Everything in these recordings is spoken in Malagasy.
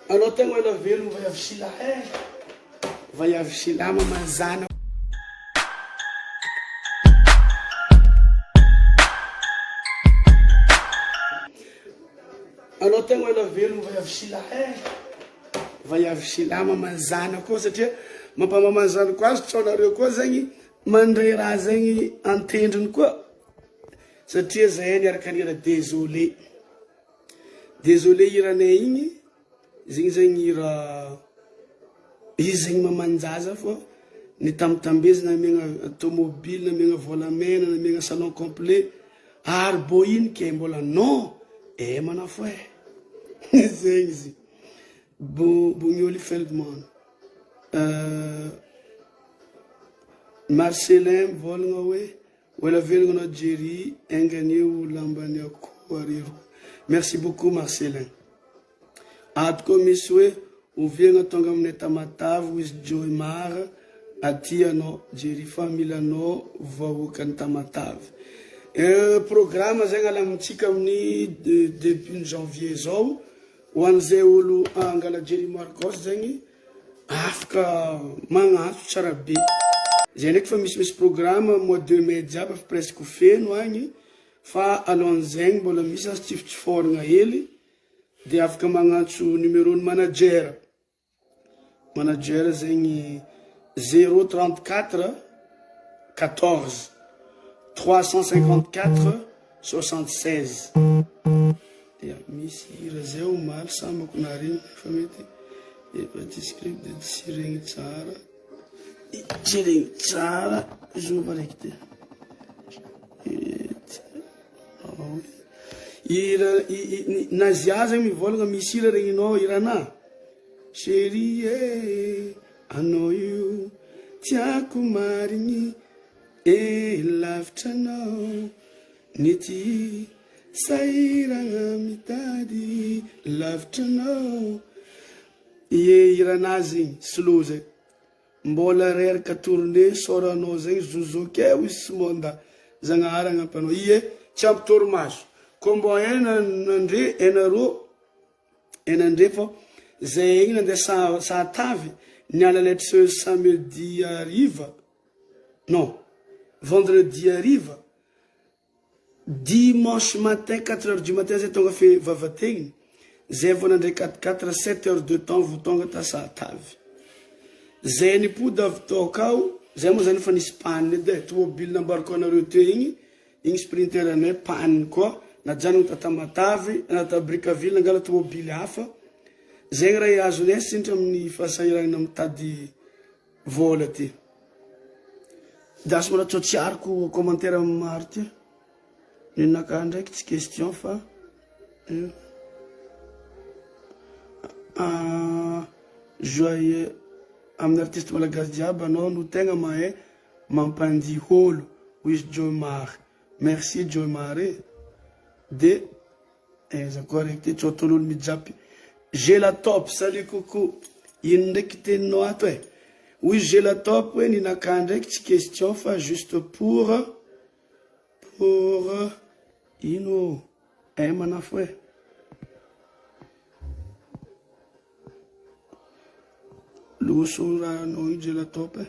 Anao tegna ela velogno vaiavy Sheila eh. Vaiavy Sheila mamazana. Anao tegna ela velogno vaiavy Sheila eh. Vaiavy Sheila mamazana koa satria mampamamazana koa azy tsao nareo koa zegny mandray raha zegny antendrony koa satria zahay niaraka nihira désolé. Désolé hiranay igny, zegny zegny hira izy zegny maman-jaza fô nitambitambezy namiagna tomobile, namiagna vôlamena, namiagna salon complet ary bô ino ke mbola non eh manafo eh zegny izy. Bo Bognioly Feldman, Marcellin mivôlagna hoe. Ho ela velogno anao Jerry enga anie ho lambany akoho arivo. Merci beaucoup Marcellin. Ato koa misy hoe oviagna tonga aminay Tamatave hoy izy Joymar aty anao Jerry fa mila anao vahoakan'i Tamatave. Eh, programme zegny alamintsika amin'ny début ny janvier zao ho an'izay olo angala Jerry Marcos zegny Afaka magnantso tsara be. Zay ndraiky fa misimisy programme mois de mai jiaby efa presque feno agny fa alohan'izegny mbola misy azo tsifotsiforagna hely de afaka magnantso numéro ny manager, manager zegny zéro 34 14 354 76. Dia misy hira zay omaly sambako naharegny fa mety efa tsisy clip de tsy regny tsara tsy regny tsara zova raiky ty hira Nazia zegny mivôlagna misy hira regninao hiranà Chérie eh anao io tiako marigny eh lavitra anao Ny tia sahiragna mitady lavitra anao. Ie hiranazy igny slow zay. Mbola reraka tournée sôranao zegny zozoke hoy Simonda Zagnahary agnampy anao. Ie tsy ampy torimaso. Kô mbô ena nandre enarô enandre fô zay igny nandeha sa sahatavy niala lettre samedi hariva non vendredi hariva Dimanche matin quatre heures du matin zay tonga fe vavategniny, zay vao nandray quatre quatre sept heures de temps vao tonga ta Sahatavy. Zay nipody avy tao akao, zay moa zany efa nisy panne edy e, tomobile nambarako anareo teo igny, igny sprinter anay panne koa, najanogno ta Tamatave, ta Brickaville nangala tomobile hafa, zegny raha azonay sintra amin'ny fahasahiranana mitady vôla ty. Gasy mbola tsy tsy ariko commentaire maro ty. Ninakahy ndraiky tsy question fa joyeux amin'ny artiste malagasy jiaby anao no tegna mahay mampandihy olo hoy izy Joymar. Merci Joymar e. De Aiza koa raiky ty tsy ataon'olo mijapy Gela top salut coucou ino ndraiky teninao ato e hoy Gela top hoe ny nakà ndraiky tsy question fa juste pour pour ino ô eh manafo e Loso rahanao io Gela top e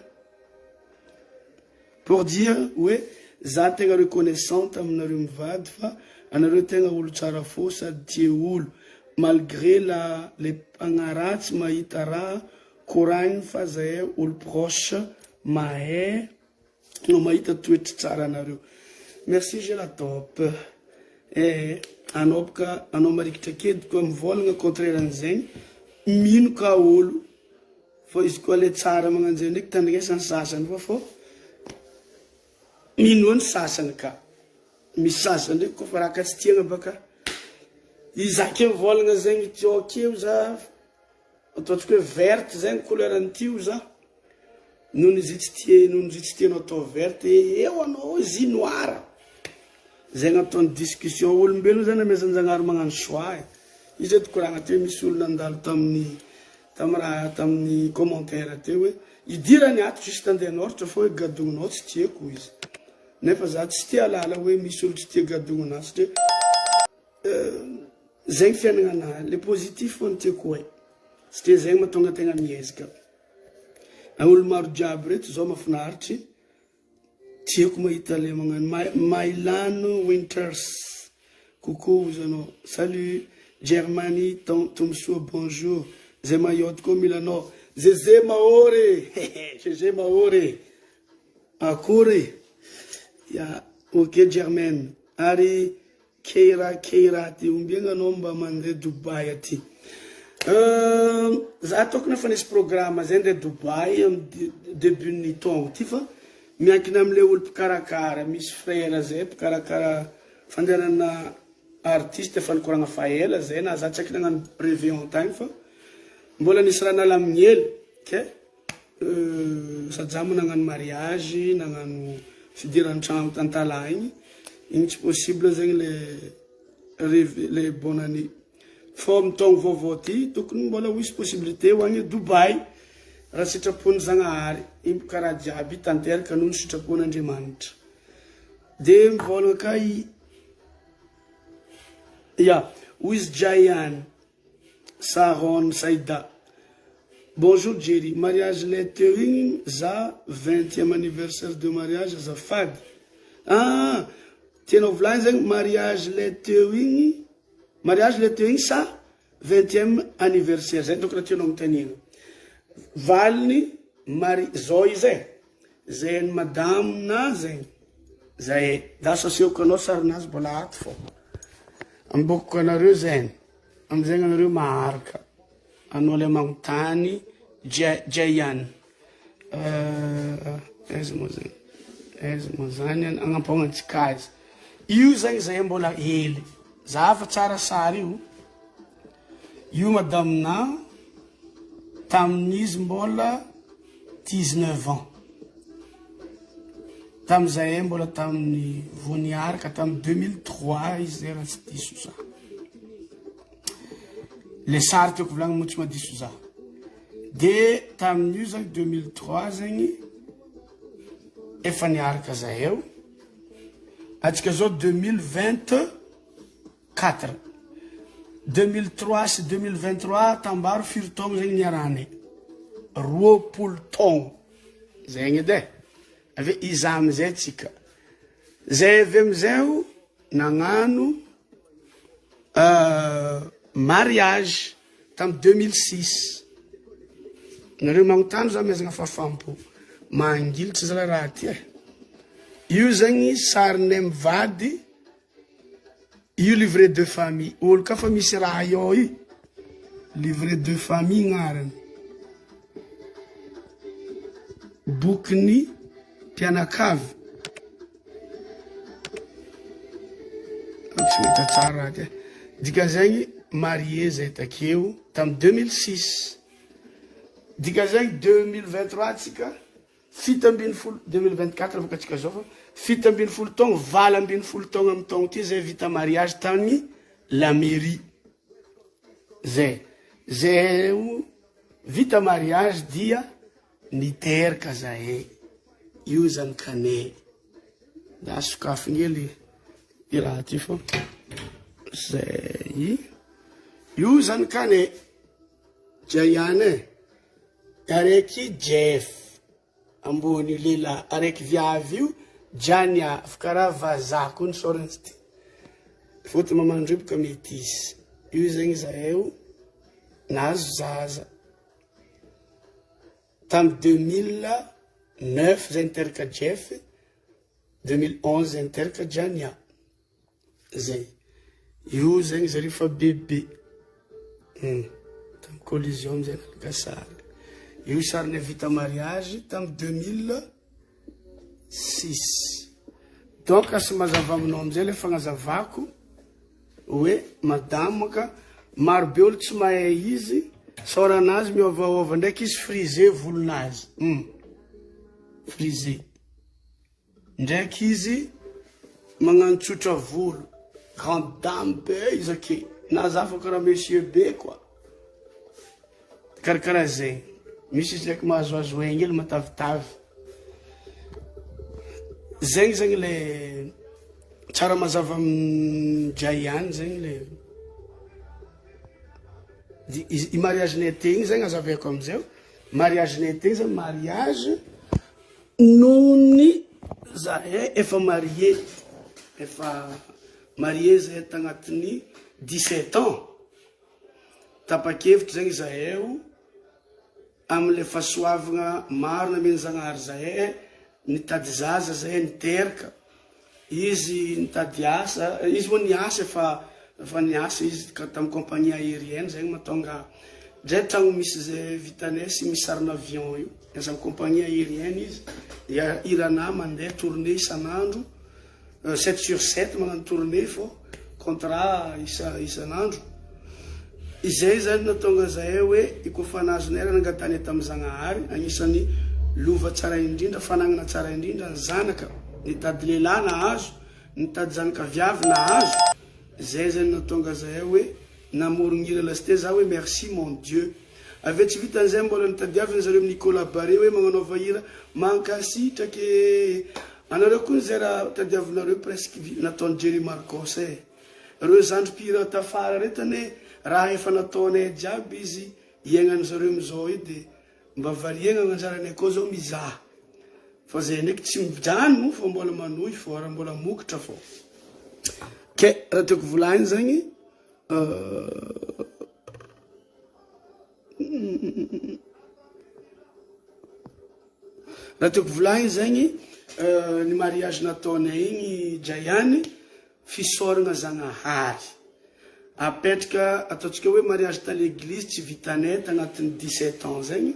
Pour dire hoe za tegna reconnaissante aminareo mivady fa anareo tegna olo tsara fo sady tia olo malgré la le mpagnaratsy mahita raha koragniny fa zahay olo proche mahay no mahita toetry tsara anareo. Merci Gela top eh anao boka anao marikitra kedy koa mivolagna contraire an'izegny mino ka olo Fô izy koa le tsara magnanjay ndraiky tandrignesan'ny sasany koa fô minoa ny sasany ka. Misy sasany ndraiky koa fa raha ka tsy tiagna baka iza ke mivôlagna zegny ty akeo za ataontsika hoe verte zegny couleur an'ity io za noho izy tsy tia noho izy tsy tianao atao verte eo anao izy noir. Zay nataony discussion olombelogno zany amezan-jagnahary magnano choix e. Izy eto koragna teo misy olo nandalo tamin'ny Tam raha tamin'ny commentaire teo hoe idirany ato juste andeha hanoratra fa hoe gadognonao tsy tiako hoy izy. Nefa za tsy te halala hoe misy olo tsy tia gadognona satria zegny fiaignana le positif fô no tiako hay. Satria zegny mahatonga tegna miezaka. Olo maro jiaby reto zao mafinaritry, tiako mahita le magnano Mailano Winters, coucou ozy anao, salut Germany Tomsoa bonjour, zay Mayotte koa mila anao, Zeze Mahory e, Zeze Mahory e, akory ya, ok Germaine, ary Keira Keira aty ombiagna anao mba mandeha Dubaï aty? Za tokony efa nisy programme zay ndeha Dubaï am debut ny taogno ty fa miankina amle olo mpikarakara, misy frère zay mpikarakara fandehanana artiste efa nikoragna fa ela zay na za tsy aiky nagnano reveillon tagny fa mbola nisy raha nalamigny hely ke Sady za moa nagnano mariage, nagnano fidiran-tragno tantala igny, igny tsy possible zegny le reve le bonne année. Fô amy taogno vaovao ty tokony mbola ho hisy possibilité ho agny Dubaï raha sitrapon'i Zagnahary, iny boka raha jiaby tanteraka noho ny sitrapon'Andriamanitra. De mivôlagna ka i ya, hoy izy Jaian. Saron Saida Bonjour Jerry, mariage lay teo igny za vingtième anniversaire de mariage azafady ah tianao volagny zegny mariage lay teo igny mariage lay teo igny sa vingtième anniversaire zay dônko raha tianao agnontaniagna valiny mari zao izy e zay an'i madame na zegny zay e lasa asehoko anao sarinazy mbola ato fô ambokiko anareo zegny Amizay anareo maharaka anao le magnontany Jaian aiza moa zany aiza moa zany agnampôgnantsika azy io zany zay mbola hely za fa tsara sary io io madame na tamin'izy mbola 19 ans tamizay mbola tamin'ny vao niaraka tamin'ny 2003 izy zay raha tsy diso za le sary tiako volagny moa tsy madiso za de tamin'io zany 2003 zegny efa niaraka zaheo atsika zao 2020 4. 2003 sy 2023 tambaro firy taogno zegny niarahanay? 20 taogno zegny edy e, avy eo iza amizay tsika, zay avy amizay o nagnano mariage tamy 2006, nareo magnontany za amezagna fahafaham-po, mangilitry zala raha ty e, io zegny sarinay mivady. Io livret de famille olo ka fa misy raha eo i livret de famille gnarany bokin'ny mpianakavy tsy mahita tsara raha ty dikan'izegny marié zay takeo tamy 2006 dikan'izegny 2023 tsika 17, 2024 avoaka tsika zao fa 17 taogno, 18 taogno amy taogno ty zay vita mariage tany la mairie zay, zay o vita mariage dia niteraka zahay, io zanakanay, da sokafiny hely i raha ty fô zay, io zanakanay, Jaiane e. Araiky Jeff ambony io lehilahy, araiky viavy io Jania fa karaha vazaha koa ny sôrany izy ty, fôtony mamandriboka metisy, io zegny zahay io nahazo zaza tamy 2009 zay niteraka Jeff, 2011 zay niteraka Jania. Zay. Io zegny zareo fa bebe. Hum. Tam collision amizay nalaka sary. Io sariny vita mariage tam 2006. Donc asa mazava aminao amizay le fagnazavako hoe madame ka maro be olo tsy mahay izy, saoranazy miovaova ndraiky izy frisé volonazy. Hum. Frisé. Ndraiky izy magnano tsotra volo, grande dame be izy ake, na za fa karaha monsieur be quoi, karakaraha zegny, misy izy ndraiky mahazoazo aigny hely matavitavy, zegny zegny le tsara mazava amin-dray ihany zegny le. I mariage-nay teo igny zegny azavaiko amizay, mariage-nay teo zany mariage noho ny zahay efa marié, efa marié zahay tagnatin'ny 17 ans, tapa-kevitry zegny zahay amle fahasoavagna maro nameny Zagnahary zahay, nitady zaza zahay niteraka, izy nitady asa, izy moa niasa efa efa niasa izy ka tamy compagnie aérienne zegny mahatonga ndray tragno misy zay vitanay sy misy sarina avion io, niasa amy compagnie aérienne izy, Irana mandeha tournée isan'andro, 7 sur 7 magnano tournée fô contrat isa isan'andro. Izay zany nahatonga zahay hoe ikofa nazonay raha nangatanay tamin'ny Zagnahary, agnisan'ny lova tsara indrindra, fanagnana tsara indrindra ny zanaka, nitady lehilahy nahazo, nitady zanaka viavy nahazo, zay zany nahatonga zahay hoe namorogny hira lasite za hoe merci mon Dieu. Avy eo tsy vitan'izay mbola nitadiaviny zareo Nicolas Barré hoe magnanaova hira mankasitraka e! Anareo koa zay raha tadiavinareo presque nataon'i Jerry Marcos e! Reo zandry mpihira tafara reto anie raha efa nataonay jiaby izy iaignan'zareo amizao io de mba variagna gn'anjaranay koa zao mizaha fa zay ndraiky tsy mijano moa fa mbola manohy fô ary mbola mokotra fô ke raha tiako volagniny zagny. Raha tiako volagniny zegny ny mariage nataonay igny Jayany fisaoragna Zagnahary apetraka ataontsika hoe mariage ta l'église tsy vitanay tagnatin'ny 17 ans zegny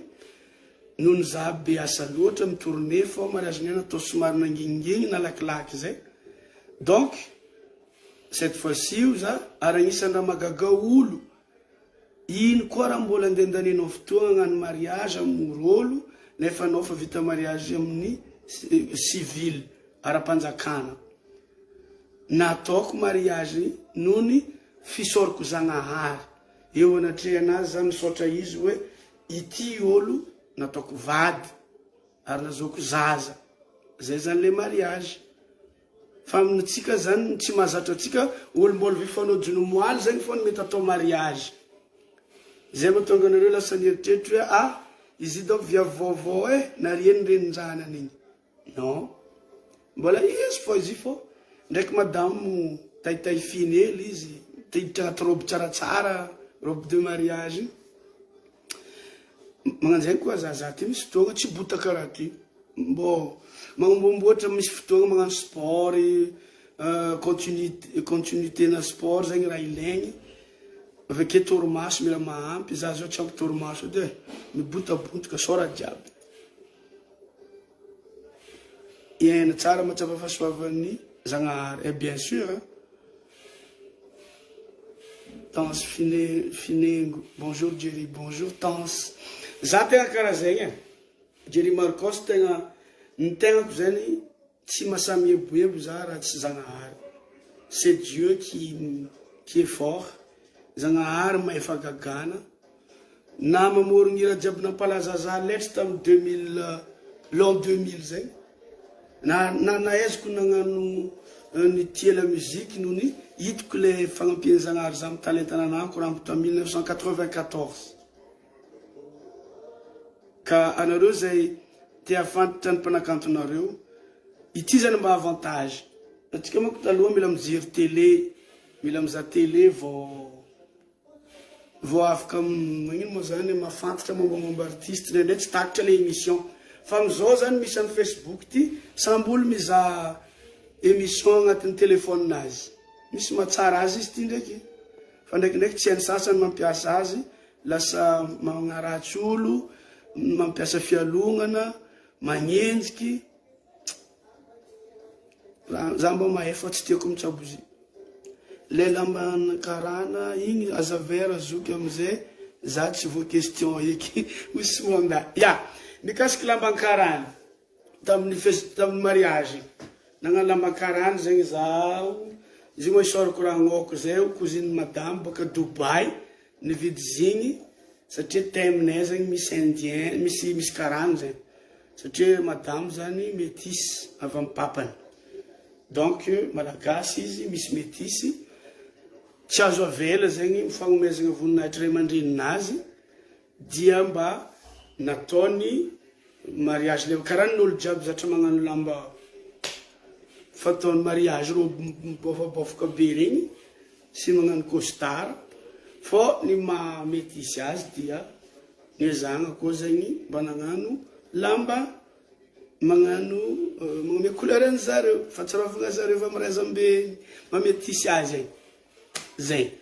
noho ny za be asa loatra mi-tourner fô mariage-nay natao somary nangingigny nalakilaky zay donc cette fois-ci io za ary agnisan'ny raha mahagaga olo Ino koa raha mbola andehandaninao fotoagna hagnano mariage hamory olo nefa anao fa vita mariage amin'ny civil ara-panjakana. Nataoko mariage noho ny fisaorako Zagnahary eo anatrehanazy za misaotra izy hoe ity olo nataoko vady ary nazahoako zaza. Zay zany le mariage. Fa amintsika zany tsy mahazatra antsika olo mbola vifanao jono moaly zegny fô mety atao mariage. Zay mahatonga anareo lasa nieritreritra hoe ah izy io donc viavy vaovao eh nariany renin-janany igny. Non. Mbola izy fô izy io fô ndraiky madamo taitahy finy hely izy te hiditra anaty robe tsaratsara, robe de mariage igny. Magnano zegny koa za za ty misy fotoagna tsy bota karaha ty. Mbô magnomboamboatra misy fotoagna magnano sport, continuité continuité-na sport zegny raha ilaigny, avy ake torimaso mila mahampy, za zao tsy ampy torimaso edy e, mibotabontoka sao raha jiaby. Iaina tsara mahatsapa fahasoavan'ny Zagnahary, eh bien sûr a. Tence fine finengo, bonjour Jerry, bonjour Tence. Za tegna karaha zegny e. Jerry Marcos tegna ny tegnako zany tsy masahy mieboebo za raha tsy Zagnahary c'est Dieu qui qui est fort Zagnahary mahay fahagagana na mamorogno hira jiaby nampalaza za letry tam 2000 l'an 2000 zay na na nahaizako nagnano nitia la musique noho ny hitako le fagnampian'i Zagnahary za am talenta nananako raha tam 1994. Ka anareo zay te hafantatra ny mpanakantonareo, ity zany mba avantage, atsika manko taloha mila mijery télé, mila mizaha télé vao vao afaka magnino moa zany mahafantatra mombamomba artiste, indraindray tsy takatra le émission, fa amizao zany misy amy facebook ty samby olo mizaha émission agnatin'ny téléphone azy, misy mahatsara azy izy ty ndraiky fa ndraikindraiky tsy hainy sasany mampiasa azy. Lasa magnaratsy olo, mampiasa fialognana, magnenjiky, za mba mahay fa tsy tiako mitsabo izy. Le lamban'ny karana igny azavair zoky amizay za tsy voa question eky hoy Soanda. Ya, mikasiky lamban'ny karana. Tamin'ny fes- tamin'ny mariage nagnano lamban-karana zegny zaho, izy io moa isaorako ragnoko zay cousine madame bôka Dubaï nividy zigny satria thème-nay zegny misy indien misy misy karana zegny satria madame zany métisse avy amin'ny papany donc malagasy izy misy métisse. Tsy azo avela zegny fagnomezagna voninahitry ray aman-dreninazy dia mba nataony mariage le karaha ny olo jiaby zatra magnano lamba fataony mariage robe mibôfabôfaka be regny sy magnano costard fô ny maha metisy azy dia niezahagna koa zegny mba nagnano lamba magnano magnome couleur an'zareo fahatsiarovagna zareo avy amy razambe maha metisy azy zegny. Zay.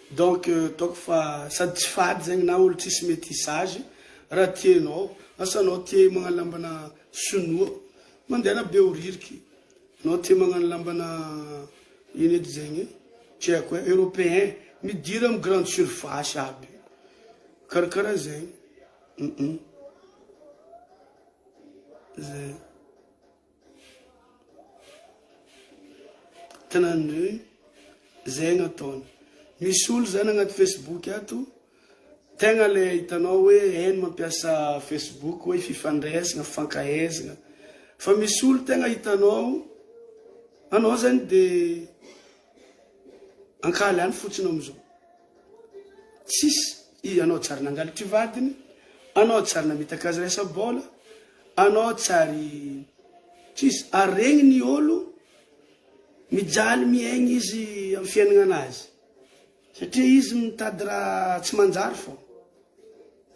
Donc ataoko fa sady tsy fady zegny na olo tsisy métissage raha tianao, asa anao tia magnano lambana sinoa mandehana Behoririka, anao tia magnano lambana ino edy zegny e, tsy haiko e, européen, midira amy grande surface aby, karakaraha zegny, hum zay. Tanàn'ireny, zay no ataony. Misy olo zany agnaty Facebook ato, tegna le hitanao hoe hainy mampiasa Facebook hoe fifandraisana, fifankahaizana. Fa misy olo tegna hitanao, anao zany de ankahala any fotsiny amizao. Tsisy, i anao tsary nangalitry vadiny, anao tsary namitaka azy resa-bola, anao tsary tsisy, ary regny ny olo mijaly miaigny izy amy fiaignana anazy, satria izy mitady raha tsy manjary fô,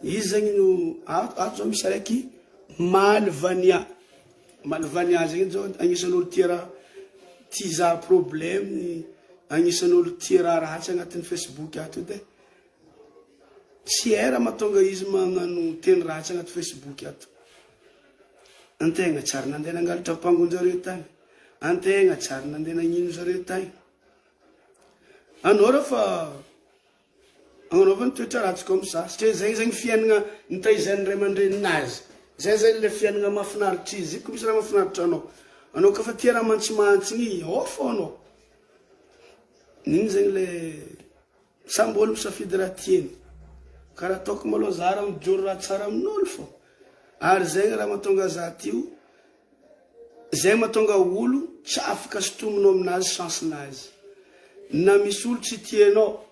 izy zegny no ato ato zao misy araiky Malvania, Malvania zegny zao agnisan'olo tia raha tia hizaha problème, agnisan'olo tia raha ratsy agnatin'ny facebook ato edy e, tsy hay raha mahatonga izy magnano teny ratsy agnaty facebook ato, antegna tsy ary nandeha nangalatra ampangon-jareo tagny, antegna tsy ary nandeha nagnino zareo tagny, anao raha fa Agnanaovany toetra ratsy comme ça satria zay zegny fiainagna nitaizan'ny ray aman-dreninazy, zay zegny le fiainagna mahafinaritra izy, io ko misy raha mahafinaritra anao, anao koa fa tia raha mantsimantsiny ao fô anao, igny zegny le samby olo misafidy raha tiany, karaha ataoko malôha za raha mijoro raha tsara amin'olo fô, ary zegny raha mahatonga za ty io, zay mahatonga olo tsy afaka sintominao aminazy chance-nazy, na misy olo tsy tianao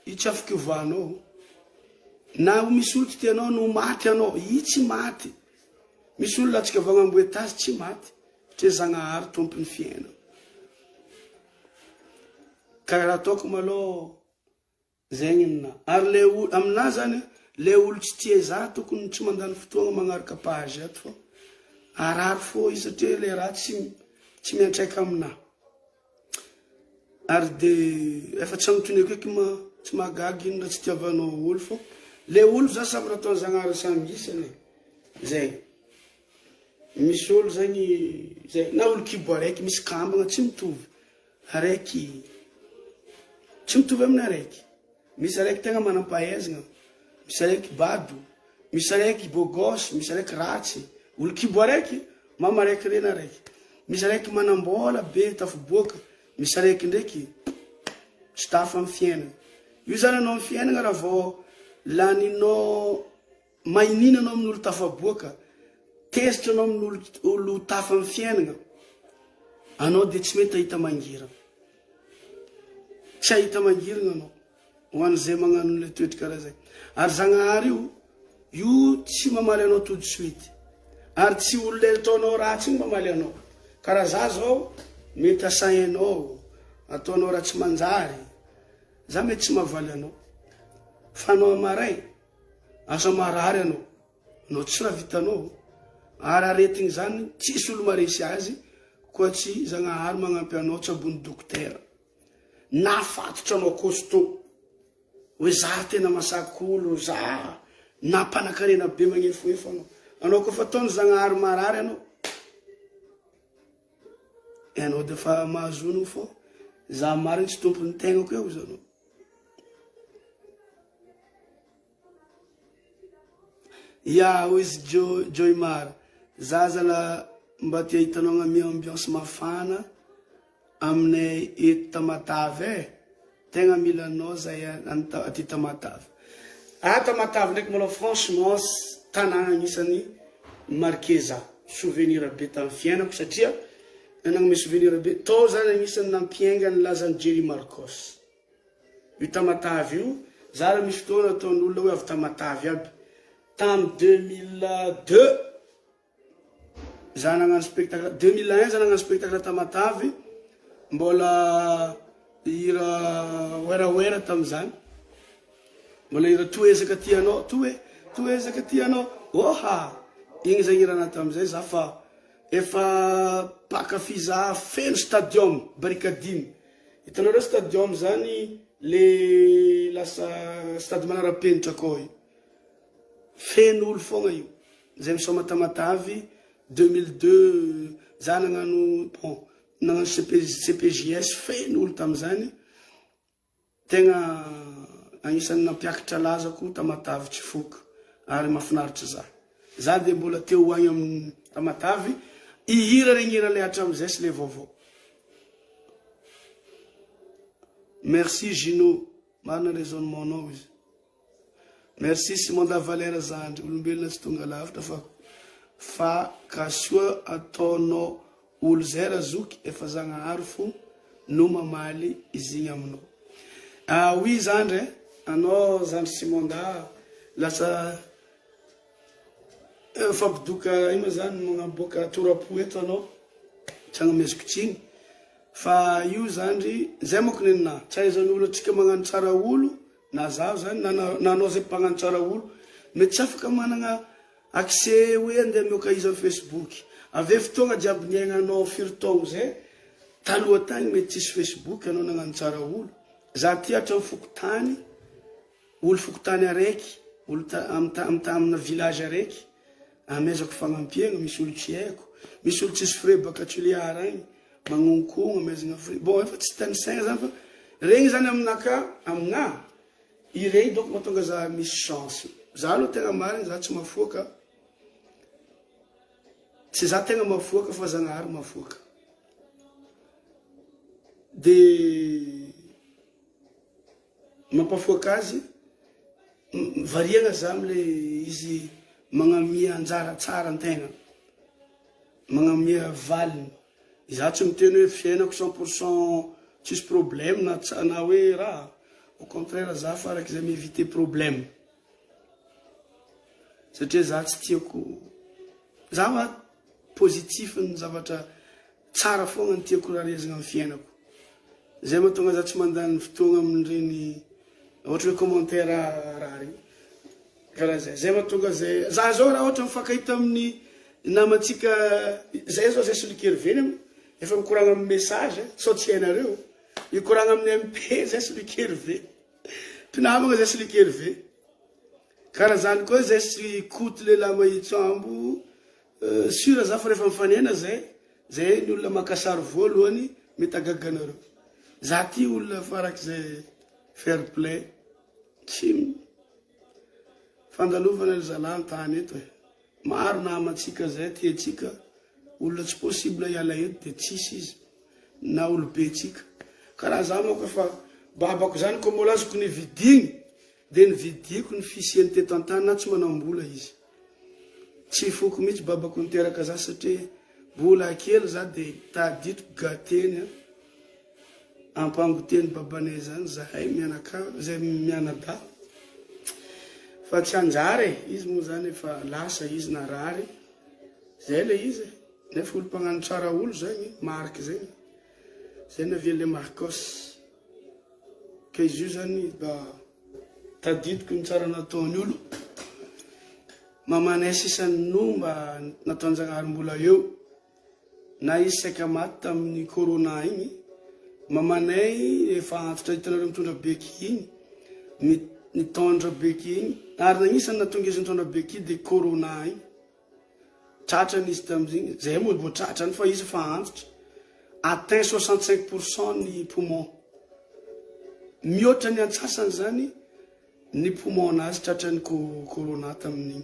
Io tsy afaka iovanao. Na misy olo tsy tianao no maty anao, io tsy maty. Misy olo latsaka avy agnambo étage tsy maty, satria Zagnahary tompon'ny fiainana. Ka raha ataoko malôha zegny nina. Ary le olo, aminah zany, le olo tsy tia za tokony tsy mandany fotoagna magnaraka page ato fa harary fô izy satria le raha tsy tsy miantraika aminah. Ary de efa tsy anontoniako eky ma tsy mahagaga ino raha tsy itiavanao olo fô le olo za samy nataony zagnahary samy isany e zay misy olo zegny zay na olo kibo araiky misy kambagna tsy mitovy araiky tsy mitovy amin'ny araiky Misy araiky tegna manam-pahaizagna, misy araiky bado, misy araiky beau gosse, misy araiky ratsy, olo kibo araiky, mama araiky reny araiky, misy araiky manam-bôla be tafiboaka, misy araiky ndraiky tsy tafa amy fiainagna. Io zany anao amy fiainagna raha vao laninao mahinina anao amin'olo tafaboaka, tezitra anao amin'olo olo tafa amy fiainagna, anao de tsy mety ahita mangirana. Tsy hahita mangirana anao ho an'izay magnano ilay toetry karaha zay. Ary Zagnahary io, io tsy mamaly anao tout de suite. Ary tsy olona ataonao ratsy igny mamaly anao. Karaha za zao, mety asainao, ataonao raha tsy manjary, za mety tsy mahavaly anao. Fa anao amaray, asa marary anao, anao tsy raha vitanao. Ary aretigny zany, tsisy olo maresy azy, Koa tsy Zagnahary magnampy anao tsabon'ny dokotera na fatotra anao costaud hoe za tena masaky olo za na mpanakarena be magnefoefo anao anao koa fa ataony Zagnahary marary anao ianao de fa mahazo onogno fô za marigny tsy tompon'ny tegnako eo izy anao. Ya hoy izy Joymar, za zala mba te hahita anao agnamia ambiance mafana aminay eto Tamatave eh, tegna mila anao zahay aty Tamatave. Ah Tamatave ndraiky malôha franchement tanàgna agnisan'ny marqué za, souvenir be tamin'ny fiainako satria nagnome souvenir be, tao zany agnisan'ny nampiainga ny lazan'i Jerry Marcoss. Io Tamatave io, za raha misy fotoana ataon'olona hoe avy Tamatave aby. Tam 2002 za nagnano spectacle, 2001 za nagnano spectacle Tamatave, mbola hira werawera tamizany, mbola hira toezaka tianao, toe, toezaka tianao, oha! Igny zany hirana tamizay za fa efa mpankafy za feno stadium, barikadimy. Hitanareo stadium zany le lasa stade manara-penitra akao io. Feno olo fogna io. Zay misaoma Tamatave 2002 za nagnano bon nagnano CPJS feno olo tamizany. Tegna agnisan'ny nampiakatra lazako Tamatave tsy foko ary mahafinaritra za. Za dia mbola te ho agny amin'ny Tamatave hihira regny hira le hatramizay sy le vaovao. Merci Gino, marina raisonnement nao izy. Merci Simon da Valera zandry, olombelona tsy tonga lavitra fa fa ka soa ataonao olo zay razoky efa Zagnahary fo no mamaly izigny aminao. Ah oui zandry eh, anao zandry Simon da lasa mifampidoka ino ma zany magnaboaka torapo eto anao tsy agnomeziko tsiny fa io zandry zay manko nenina tsy ahaizan'olo antsika magnano tsara olo Na zaho zany na na anao zay mpagnano tsara olo mety tsy afaka managna accès hoe andeha mioka iza am facebook. Ave fotoagna jiaby niaignanao firy taogno zay taloha tagny mety tsisy facebook anao nagnano tsara olo. Za ty hatram fokontany olo fokontany araiky olo ta am ta am ta amina village araiky amezako fagnampiagna misy olo tsy haiko misy olo tsisy frais baka Tulear agny Magnonkogno amezagna frais. Bon efa tsy tanisaigna zany fa regny zany aminaka aminah iregny donc mahatonga za misy chance. Za aloha tegna marigny za tsy mahafoaka, tsy za tegna mahafoaka fa Zagnahary mahafoaka. De mampafoaka azy variagna za amle izy magnamia anjara tsara antegna. Magnamia valiny. Izaho tsy miteny hoe fiainako cent pour cent tsisy problème na na hoe raha, au contraire za farak'izay mi-eviter problème. Satria za tsy tiako, za hoa positif ny zavatra tsara foagna no tiako rarezigna amin'ny fiainako. Zay mahatonga za tsy mandany fotoagna amin'ireny ohatra hoe commentaire raha regny. Karaha zay. Zay mahatonga zay. Za zao raha ohatra mifankahita amin'ny namantsika zay zao zay solikery efa mikoragna amin'ny message sao tsy hainareo. Mikoragna amin'ny MP zay solikery Mpinamagna zay solikery Karaha zany koa zay sy Koto lehilahy mahitsy ambo Sûr za fa rehefa mifanena zay, zay ny olona maka sary voalohany mety hagaga anareo. Za ty olona farak'izay fair play, tsy fandalovana ry zalahy an-tany eto e. Maro namantsika zay tiantsika, olona tsy possible hiala eto de tsisy izy, na olobe tsika. Karaha za manko efa babako zany ko mbola azoko nividigny de nividiako ny fisiany teto an-tany na tsy manam-bola izy. Tsy foko mihitsy babako niteraka za satria mbola kely za de tadidiko gateny a ampangoteny babanay zany zahay mianakavy zay mianadahy fa tsy anjara e izy moa zany efa lasa izy narary zay le izy e nefa olo mpagnano tsara olo zagny Marc zegny zay navian'le Marcos ka izy io zany mba Tadidiko ny tsara nataony olo. Mamanay sisa no mba nataon-jagnahary mbola eo. Na izy saika maty tamin'ny corona igny. Mamanay efa antitra hitanareo mitondra beky igny. Nitondra beky igny. Ary nagnisany nahatonga izy nitondra beky de corona igny. Tratrany izy tamin'igny. Zay moa mbo tratrany fa izy efa antitra. Atteint 65% ny poumon. Mihoatra ny antsasany zany ny poumon nazy tratran'ny corona tamin'igny.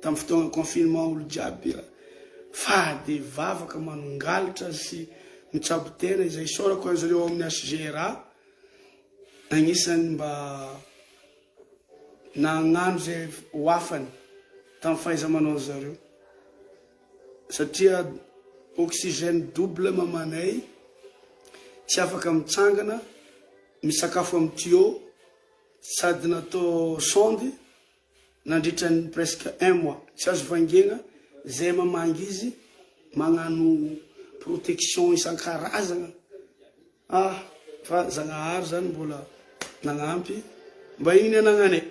Tamin'ny fotoagna confinement olo jiaby fa de vavaka manongalitra sy mitsabo tena izay isaorako anzareo ao amin'ny HGRA agnisan'ny mba nagnano zay ho afany tamin'ny fahaiza-manao zareo satria oxygène double mamanay tsy afaka mitsangana misakafo amin'ny tuyau. Sady natao sonde nandritra ny presque un mois. Tsy azo vangiagna zay mamangy izy magnano protection isan-karazagna. Ah fa Zagnahary zany mbola nagnampy mba igny ny anagnanay.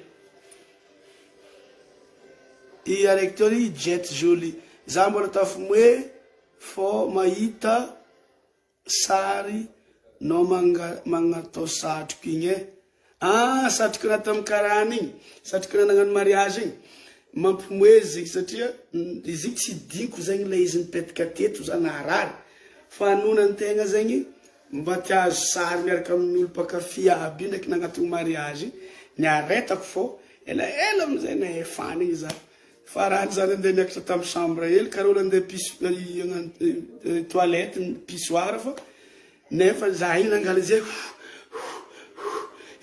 I araiky teo ry Jet Jolie. Za mbola tafimoe fô mahita Sary nao magnatao satroko igny eh. Ah satroko raha tam karana igny, satroko raha nagnano mariage igny. Mampimoezy zegny satria izy igny tsy diniko zegny le izy nipetaka teto za naharary fa noho zegny mba te hahazo sary miaraka amin'ny olo mpankafy aby io ndraiky nagnatogno mariage niaretako fô elaela amizay nahefana igny za. Fa raha za nandeha niakatra tam chambre hely karaha olo andeha piso hagnano toilette pissoir fa nefa za igny nangala zay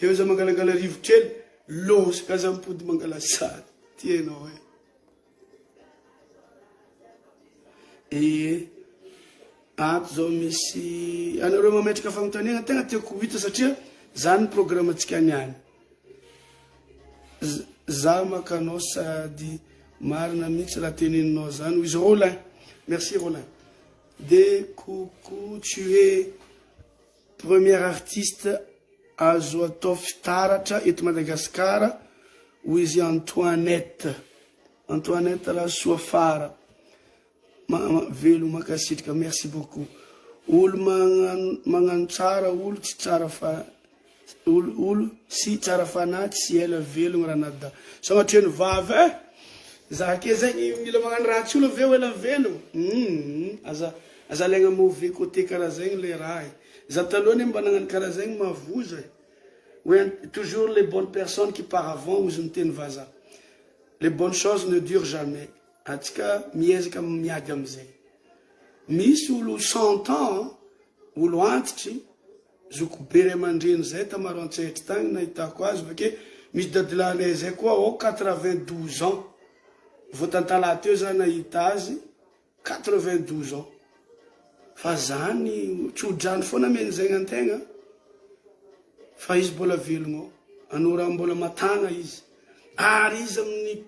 eo za mangalangala rivotra hely lôsaka za mipody mangala sary ty enao e. E ato zao misy anareo mametraka fagnontaniana tegna tiako ho hita satria zany programme-ntsika niany. Za maka anao sady marina mihitsy raha teneninao zany hoy izy Rolin. Merci Rolin. De coucou tu es première artiste azo atao fitaratra eto Madagascar hoy izy Antoinette. Antoinette Rasoafara. Veloma mankasitraka merci beaucoup. Olo magnano tsara olo tsy tsara fa olo olo sy tsara fanahy tsy ela velogno ranadahy. Sagnatria ny vava eh! Za ke zegny mila magnano ratsy olo aveo ela velogno. Hum aza aza alaigna mauvais côté karaha zegny le raha e. Za taloha anie mba nagnano karaha zegny mavozo e. Hoe toujours les bonnes personnes qui part avant hozy ny teny vazaha. Les bonnes choses ne durent jamais. Atsika miezaka miady amizay. Misy olo 100 ans, olo antitry, zokibe ray aman-dreny zay ta Maroantsetra tagny nahitako azy avake misy dadilahinay zay koa ao 92 ans vao tantalahy teo za nahita azy 92 ans fa zany tso-drano foana ameny zegny antegna fa izy mbola velogno ao anao raha mbola matagna izy ary izy amin'ny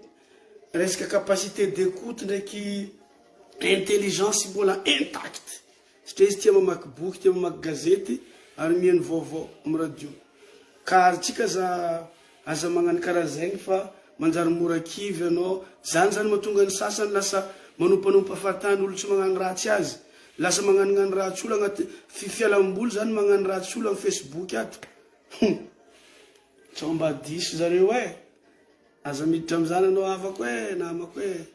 Resaka capacité d'écoute ndraiky intelligence mbola intact satria izy tia mamaky boky, tia mamaky gazety ary mihaino vaovao am radio. Ka ary tsika aza aza magnano karaha zegny fa manjary mora kivy anao. Zany zany mahatonga ny sasany lasa manompanompa fahatany olo tsy magnano ratsy azy. Lasa magnanognano ratsy olo agnaty fialamboly zany magnano ratsy olo am facebook ato. Hum. Sao mba diso zareo eh. Aza miditra amizany anao havako eh namako eh.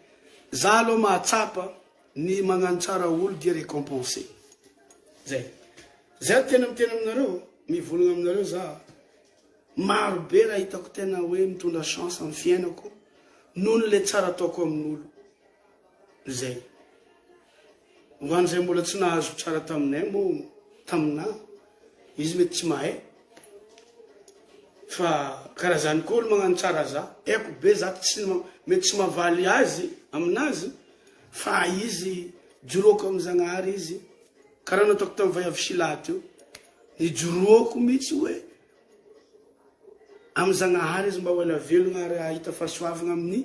Za aloha mahatsapa ny magnano tsara olo dia recompense. Zay. Zay tena miteny aminareo, mivolagna aminareo za. Maro be raha hitako tena hoe mitondra chance amin'ny fiainako noho ny le tsara ataoko amin'olo. Zay. Ho an'izay mbola tsy nahazo tsara taminay moa, taminà, izy mety tsy mahay. Fa karaha zany koa olo magnano tsara za, haiko be za tsy mety tsy mahavaly azy aminazy fa izy joroako amy Zagnahary izy, karaha nataoko tamy vaiavy Shila teo, nijoroako mihitsy hoe amy Zagnahary izy mba ho ela velogna ary hahita fahasoavagna amin'ny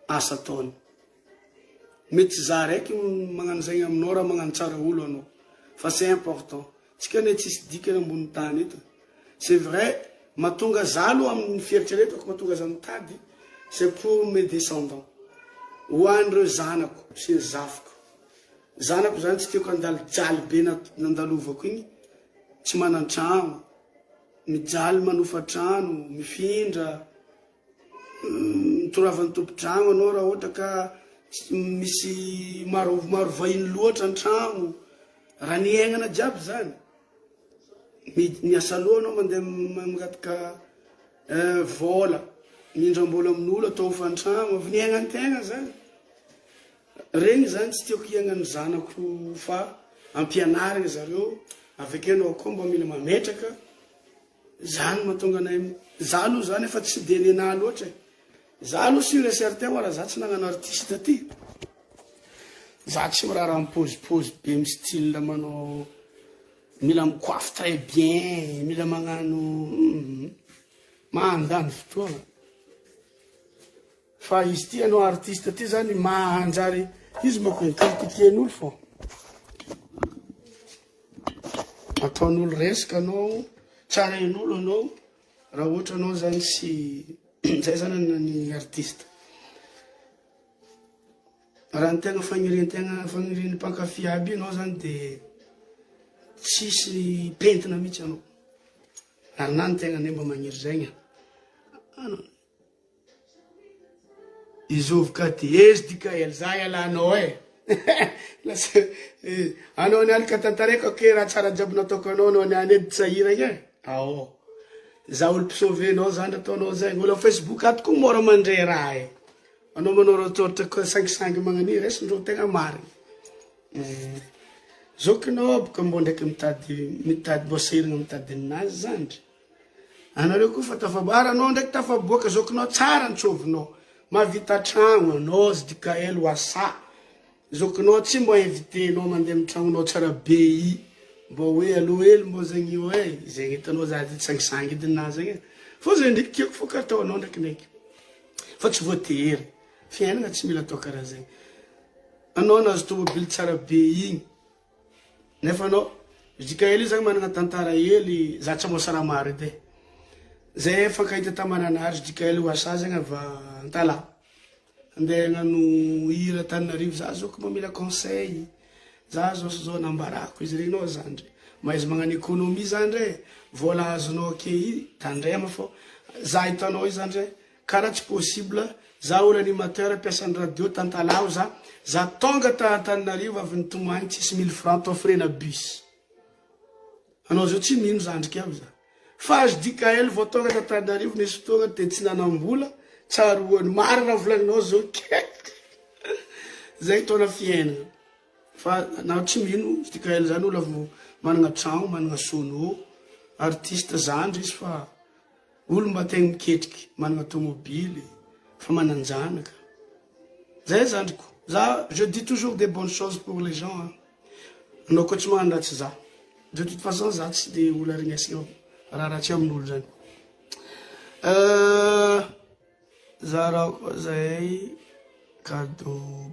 asa ataony. Mety tsy za raiky magnano zegny aminao raha magnano tsara olo anao fa c'est important. Tsika anie tsisy dikany ambony tany eto. C'est vrai mahatonga za aloha amin'ny fieritreretako mahatonga za mitady c'est pour mes descendants. Ho an'ireo zanako sy ny zafiko. Zanako zany tsy tiako handalo jaly be nandalovako igny, tsy manan-tragno, mijaly manofa trano, mifindra. Mitoravan'ny tompon-tragno anao raha ohatra ka misy maro maro vahiny loatra an-tragno, raha niaignana jiaby zany, miasa loha anao mandeha mangataka vôla, mindram-bola amin'olo atao hofan-tragno, avy niaignan-tegna zany, regny zany tsy tiako hiaignan'ny zanako fa ampianarigny zareo, avy akeo anao koa mba mila mametraka. Zany mahatonga anay, za aloha zany efa tsy de nenaha loatra e, za aloha sur et certain hoa raha za tsy nagnano artiste ty, za tsy miraharaha mipozipozy be mi style manao mila mi-coiffe très bien, mila magnano. Mandany fotoagna. Fa izy ty anao artiste ty zany manjary izy manko critiquen'olo fô. Ataon'olo resaka anao, tsarain'olo anao raha ohatra anao zany tsy zay zany ny artiste. Raha ny tegna fagnirian-tegna fagnirian'ny mpankafy aby anao zany de tsisy pentina mihitsy anao. Ary na ny tegna anie mba magniry zegny e. Izovy ka ty SDKL za ialanao e lasa anao niany ka tantaraiko ake raha tsara jiaby nataoko anao anao niany edy tsy sahiragna e ao za olo mpisauve anao zany ataonao zegny olo am facebook ato koa mora mandray raha e anao manôratôratra sangisangy magnan'io raisindreo tegna marigny zokinao boka mbô ndraiky mitady mitady mbô sahiragna mitady ninazy zandry Anareo koa fa tafaboaka, ary anao ndraiky tafaboaka zokinao tsara ny tsôvinao, mahavita tragno anao JDKL wasa, zokinao tsy mbô invitenao mandeha amin'ny tragnonao tsara be i, mbô hoe allo hely mbô zegny io e, zegny hitanao za ty sangisangy edy ninahy zegny e, fô zegny ndraiky tiako fô ka ataonao ndraikindraiky, fa tsy voatery, fiainagna tsy mila atao karaha zegny, anao nahazo tômôbily tsara be igny. Nefa anao, JKL io zany manana tantara hely, za tsy hamosa raha maro edy e. Zay nifankahita ta Mananara, JKL Oasa zegny avy Antalaha. Andeha hagnano hira Antananarivo, za zao ko mba mila conseil, za zao sy zao, nambarako izy regny, nao zandry, mahaiza magnano economie zandry e, vola azonao ake i, tandrema fô, za hitanao io zandry e, Kara tsy possible, za olo animateur mpiasan'ny radio tantalaho za, za tonga ta Antananarivo avy nitomagny tsisy mille francs tao frais na bus. Anao zao tsy mino zandriky aby za. Fa HDKL vao tonga ta Antananarivo nisy fotoagna de tsy nanambola, tsaroany, marina raha volagninao zao keky. Zay taona fiainagna. Fa anao tsy mino HDKL zany olo avy managna tragno, managna sono, artiste zandry izy fa Olo mba tegna miketriky, managna tomobily, fa manan-janaka. Zay zandriko. Za je dis toujours des bonnes choses pour les gens an. Anao koa tsy magnano ratsy za. De toute façon za tsy de olo arignesagna raha ratsy amin'olo zany. Euh, zarao koa zahay cadeau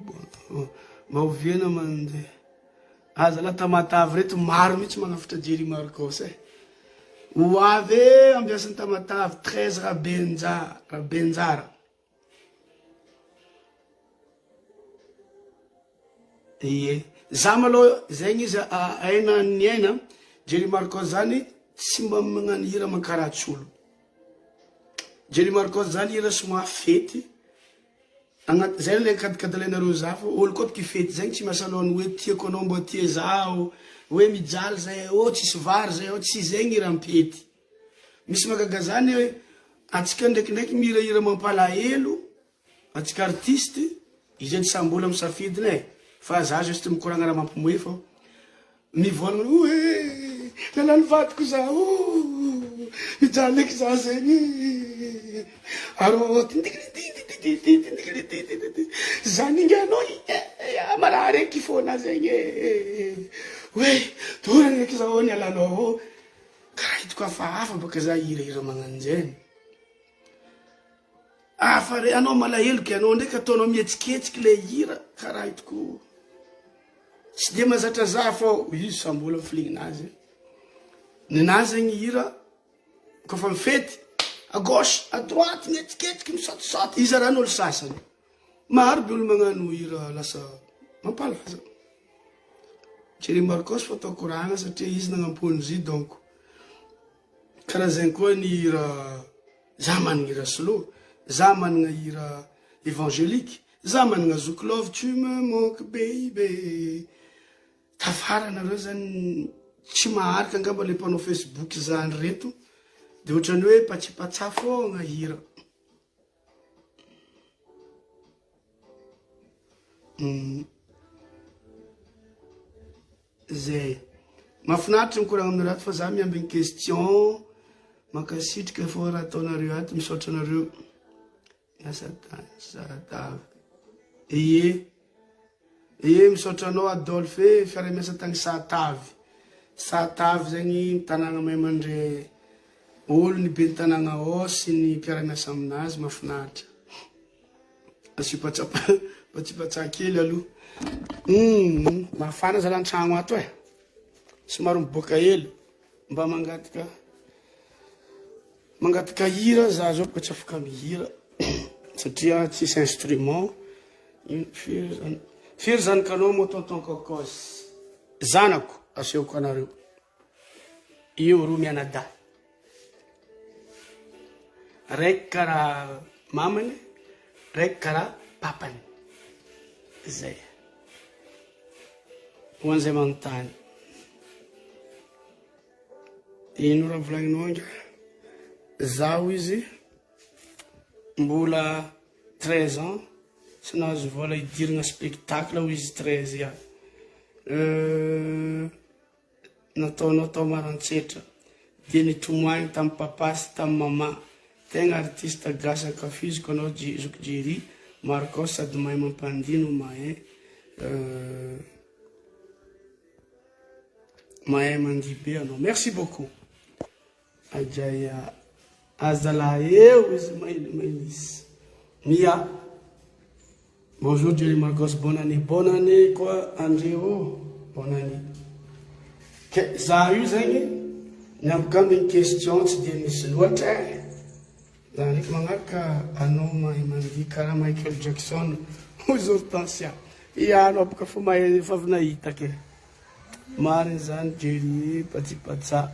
mba oviana mandeha. Aza la Tamatave reto maro mihitsy magnafitra Jerry Marcos eh. Ho avy e ambiasin'i Tamatave 13 Rabenja Rabenjara. Ie. Za malôha zegny izy aina ny aina Jerry Marcos zany tsy mba magnano hira mankaratsy olo. Jerry Marcos zany hira somary fety. Agnaty zay le kadikadilainareo za fa olo koa mpifety zegny tsy miasa aloha ny hoe tiako anao mba tia zaho hoe mijaly zay ô tsisy vary zay ô tsy zegny hiram-pety misy mahagaga zany hoe antsika ndraikindraiky mihirahira mampalahelo antsika artiste izy edy samby olo amy safidiny e fa za juste mikoragna raha mampimoe fô Mivolagna hoe nalany vadiko za oh, mijaly eky za zegny arô tindikirididididididididididididi za ninganao eh marary eky fôna zegny eh hoe dorana eky za ô nialanao ô karaha hitako hafahafa bôka za hihirahira magnanjegny. Hafa re anao malahelo ke anao ndraiky ataonao mihetsiketsiky le hira karaha hitako tsy de mahazatra za fô izy samby olo amy feeling nazy nenazy zegny hira kôfa mifety à gauche à droite mihetsiketsiky misaotisaoty iza raha ny olo sasany maro be olo magnano hira lasa mampalaza Jerry Marcos fô atao koragna satria izy nagnampônzy donc Karaha zegny koa ny hira za managna hira slow, za managna hira evangelique, za managna zouk love tu me manques baby. Tafara nareo zany tsy maharaka angamba le mpanao facebook zany reto de ohatrany hoe patsipatsa fogna hira. Zay. Mahafinaritra mikoragna aminareo ato fa za miambigny question. Mankasitraka fô raha ataonareo ato, misaotra anareo. Miasa tany Saratava. Ie. Ie, misaotra anao Adolphe e, fiara-miasa tagny Sahatavy. Sahatavy zegny tanàgna mahay mandre. Olo ny ben'ny tanàgna ao sy ny mpiara-miasa aminazy mahafinaritra. Asio patsipatsa kely aloha. Hum, mafana zala an-tragno ato e. Somary miboaka hely. Mba mangataka mangataka hira za zao boka tsy afaka mihira satria tsisy instrument. Firy zany firy zany kanao moa tonton Cocos? Zanako asehoko anareo. Io roa mianadahy. Raiky karaha mamany, raiky karaha papany. Zay. Ho an'izay manontany. Ino raha volagninao angaha? Zaho izy mbola 13 ans tsy nahazo vola hidirana spectacle hoy izy 13 ans. Euh, nataonao tao Maroantsetra dia nitomany tamin'i papa sy tamin'i maman. Tegna artiste gasy ankafiziko anao zoky Jerry Marcos sady mahay mampandihy no mahay mahay mandihy be anao. Merci beaucoup. Ajaya azalahy eo izy mailimailys. Mia. Bonjour Jerry Marcos, bonne année. Bonne année koa André ô, bonne année. Ke za io zegny niambokambiny ny question tsy dia misy loatra e. Za ndraiky magnaraka anao mahay mandihy karaha Michael Jackson hoy Hortensia. Ia anao boka fa mahay efa avy nahita ke. Marigny zany Jerry patsipatsa.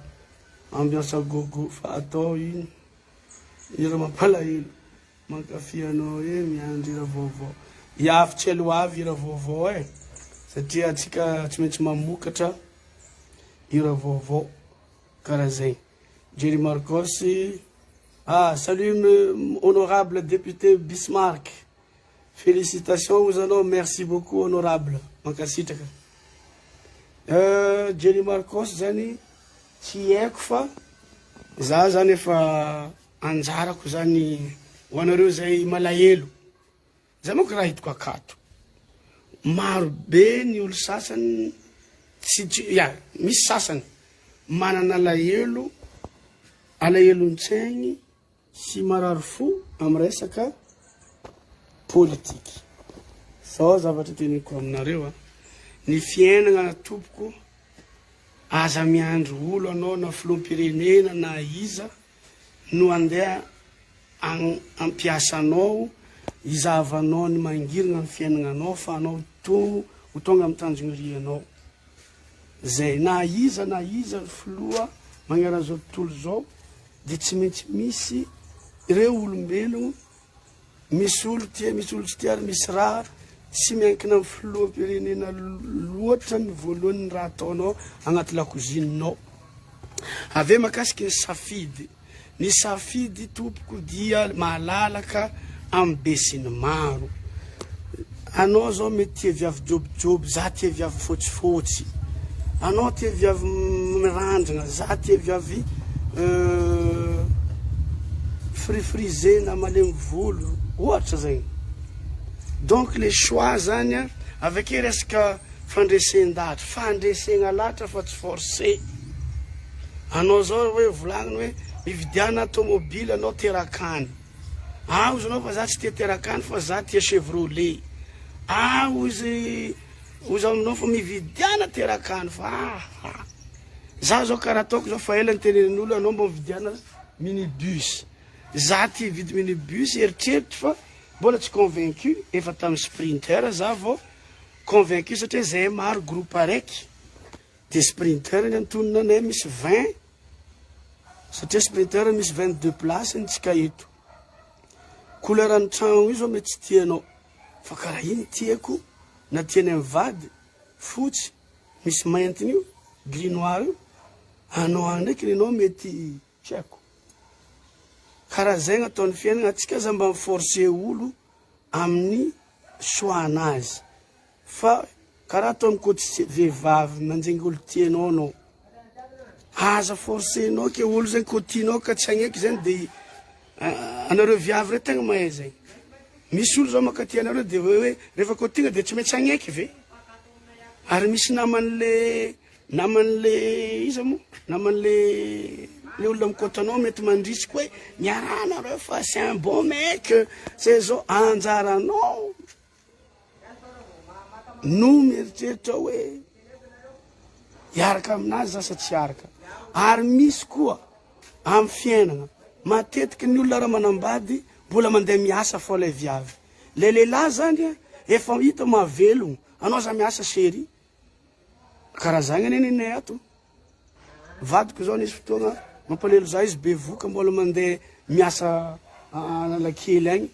Ambiance à gogo fa atao ino hira mampalahelo. Mankafy anao e miandry hira vaovao. Hiavy tsy ela ho avy hira vaovao e satria antsika tsy maintsy mamokatra hira vaovao karaha zegny. Jerry Marcos ah salut honorable député Bismarck félicitations ozy anao merci beaucoup honorable mankasitraka. Euh, Jerry Marcos zany tsy haiko fa za zany efa Anjarako zany ho anareo zay malahelo, zay manko raha hitako akato, maro be ny olo sasany tsy tsy ya misy sasany manana alahelo, alahelon-tsaigny sy marary fo amy resaka politiky. Zao zavatra teneniko aminareo a, ny fiainagna tompoko aza miandry olo anao na filoham-pirenena na iza no andeha hampiasa anao hizahavanao ny mangirana ny fiainagnanao fa anao to ho tonga amin'ny tanjogno irianao. Zay na iza na iza ny filoha magnerana zao tontolo zao dia tsy maintsy misy ireo olombelogno Misy olo tia, misy olo tsy tia ary misy raha tsy miankina amin'ny filoham-pirenena loatra ny voalohany ny raha ataonao agnaty lakozinao. Avy eo mahakasiky ny safidy, ny safidy tompoko dia malalaka amin'ny besinimaro. Anao zao mety tia viavy jobojobo, za tia viavy fotsifotsy. Anao tia viavy mirandragna, za tia viavy frifrisé na malemy volo, ohatra zegny. Donc le choix zany a, avy ake resaka fandresen-dahatra, fandresegna lahatra fa tsy forcé. Anao zao hoe volagniny hoe mividiana tomobile anao terakany. Ah ozy anao fa za tsy tia terakany fa za tia chevrolet. Ah ozy ozy aminao fa mividiana terakany fa aha. Za zao karaha ataoko zao fa ela nitenenan'olo anao mba mividiana mini bus. Za ty hividy mini bus eritreritro fa mbola tsy convaincu efa tamin'ny sprinter za vao convaincu satria zahay maro groupe araiky de sprinter ny antonona anay misy 20 Satria sprinter misy 22 places ny tsika eto. Couleur ny tragno io zao mety tsy tianao fa karaha iny tiako na tianay mivady fotsy misy maintiny io gris noir io anao any ndraiky nenao mety tsy haiko. Karaha zegny ataon'ny fiainana atsika aza mba mi-forcer olo amin'ny choix anazy. Fa karaha ataony koa tsy vehivavy manjengy olo tianao anao aza forcenao ke olo zegny ko tianao ka tsy agneky zegny de anareo viavy reo tegna mahay zegny misy olo zao mankatia anareo de hoe hoe rehefa ko tiagna de tsy maintsy agneky ve ary misy naman'le naman'le iza moa naman'le. le olona mikotra anao mety mandrisika hoe miarahanareo fa c'est un bon mec, c'est zao, anjaranao no mieritreritra hoe hiaraka aminazy za sa tsy hiaraka. Ary misy koa amin'ny fiainana, matetiky ny olona raha manambady mbola mandeha miasa fô lay viavy. Le lehilahy zany efa hita mahavelogno, anao za miasa chérie, karaha zagny anie nenay ato. Vadiko zao nisy fotoagna mampalahelo za izy bevoka mbola mandeha miasa Analakely agny,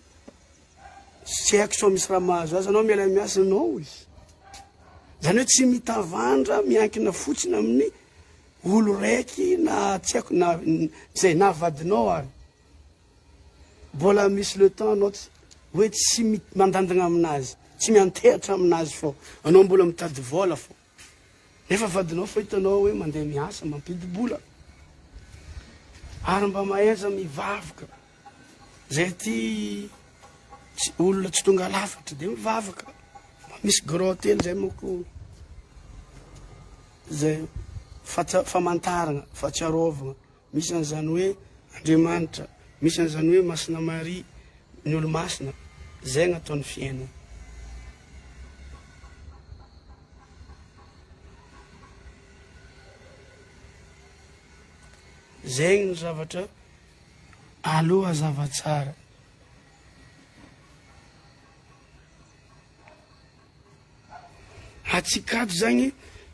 tsy haiko sao misy raha mahazo azy, anao miala miasa, non izy. Zany hoe tsy mitavandra miankina fotsiny amin'ny olo raiky na tsy haiko na zay na vadinao ary. Mbola misy le temps anao tsy hoe tsy mandandana aminazy, tsy miantehatra aminazy fô anao mbola mitady vôla fô. Nefa vadinao fa hitanao hoe mandeha miasa mampidi-bola. Ary mba mahaiza mivavaka. Zay ty tsy olona tsy tonga lafatra de mivavaka. Mba misy grotte hely zay manko zay famantarana, fahatsiarovana. Misy an'izany hoe Andriamanitra, misy an'izany hoe Masina Maria, ny olo-masina, zay gn'ataon'ny fiainana. Zegny ny zavatra aloha hazava tsara. Atsika ato zagny